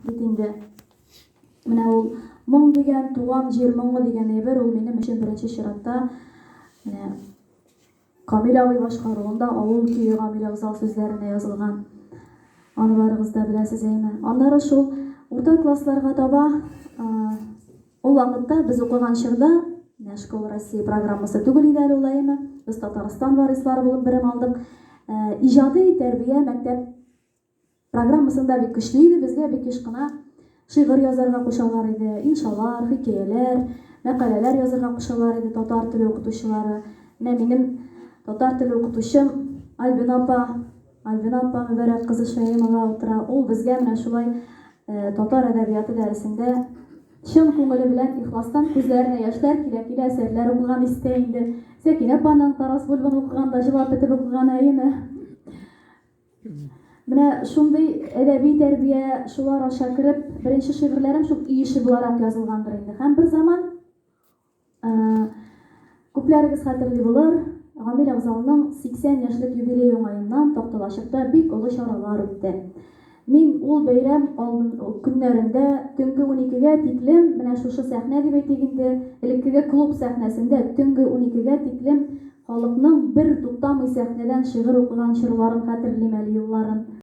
Бит инде. Менә ул моң дигән, туган җир моңы дигән әйбер, ул минем өчен беренче чиратта менә Камил абый башкаруында Авыл көе Гамил Афзал сүзләренә язылган. Аны барыгыз да беләсез, әйме? Аннары шул урта классларга таба, ул вакытта без укыган чорда, менә Школа России программасы түгел иде әле ул, әйме? Без Татарстан варислары булып белем алдык. Иҗади тәрбия мәктәп Программасында бик көчле иде, безгә бик еш кына шигырь язарга кушалар иде, иншалар, хикәяләр, мәкаләләр язарга кушалар иде татар теле укытучылары. Менә минем татар теле укытучым Альбина апа, Альбина апа Мөбәрәк кызы Шәемова утыра. Ул безгә менә шулай татар әдәбияты дәресендә чын күңеле белән, ихластан күзләренә яшьләр килә-килә әсәрләр укыган истә инде. Сәкинә апаның Тарас Бульбаны укыганда җылап бетеп укыганы, әйеме? Менә шундый әдәби тәрбия шулар аша кереп, беренче шигырьләрем шул өй эше буларак язылгандыр инде. Һәм бер заман күпләрегез хәтерли булыр, Гамил Афзалның 80 яшьлек юбилей уңаеннан Такталачыкта бик олы чаралар үтте. Мин ул бәйрәм алдын көннәрендә төнге уникегә тиклем, менә шушы сәхнә дип әйтик инде, элеккеге клуб сәхнәсендә төнге уникегә тиклем халыкның бер туктамый сәхнәдән шигырь укыган чорларын хәтерлим әле, елларын.